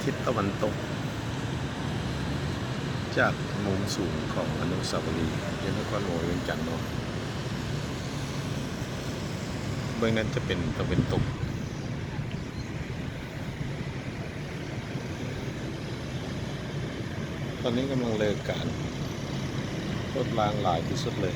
ທິດຕາເວັນຕົກຈາກມຸມສູງຂອງອະນຸສາວະລີຢູ່ນະຄອນຫຼວງວຽງຈັນເນາະ. ເບື້ອງນັ້ນຈະເປັນຕາເວັນຕົກ. ຕອນນີ້ກຳລັງເລີກການ ລົດລາງຫຼາຍທີ່ສຸດເລີຍ.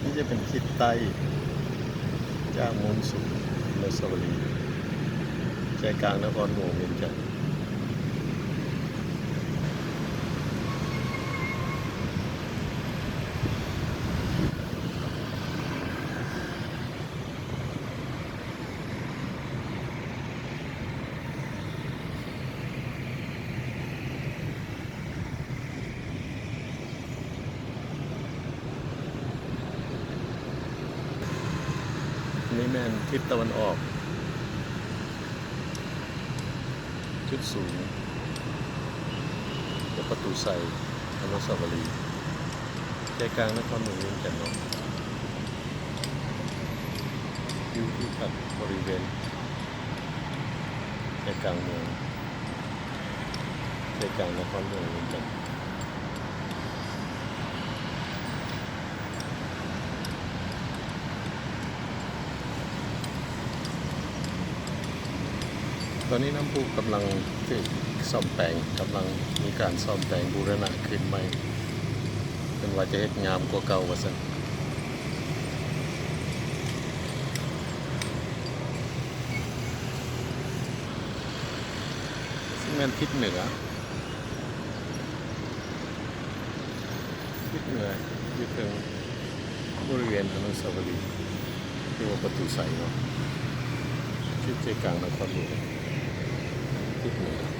ນີ້ຈະເປັນທິດໃຕ້ຈາກມຸມສູງອະນຸສາວະລີ ໃຈກາງນະຄອນຫຼວງວຽງຈັນ. ນີ້ແມ່ນທິດຕາເວັນອອກ ຈຸດສູງ ແລະ ປະຕູໄຊອະນຸສາວະລີ ໃຈກາງນະຄອນຫຼວງວຽງຈັນເນາະ. ວິວທິວທັດບໍລິເວນໃຈກາງເມືອງ ໃຈກາງນະຄອນຫຼວງວຽງຈັນ. ຕອນນີ້ນ້ຳພຸກຳລັງຖືກສ້ອມແປງ, ກຳລັງມີການສ້ອມແປງບູລະນະຄືນໃໝ່, ເພິ່ນວ່າຈະເຮັດງາມກວ່າເກົ່າວ່າຊັ້ນ. ແມ່ນທິດເໜືອ ທິດເໜືອຢູ່ເທິງບໍລິເວນອະນຸສາວະລີ ຫຼືວ່າປະຕູໄຊເນາະ, ທີ່ໃຈກາງນະຄອນຫຼວງ ທິດເໜືອ.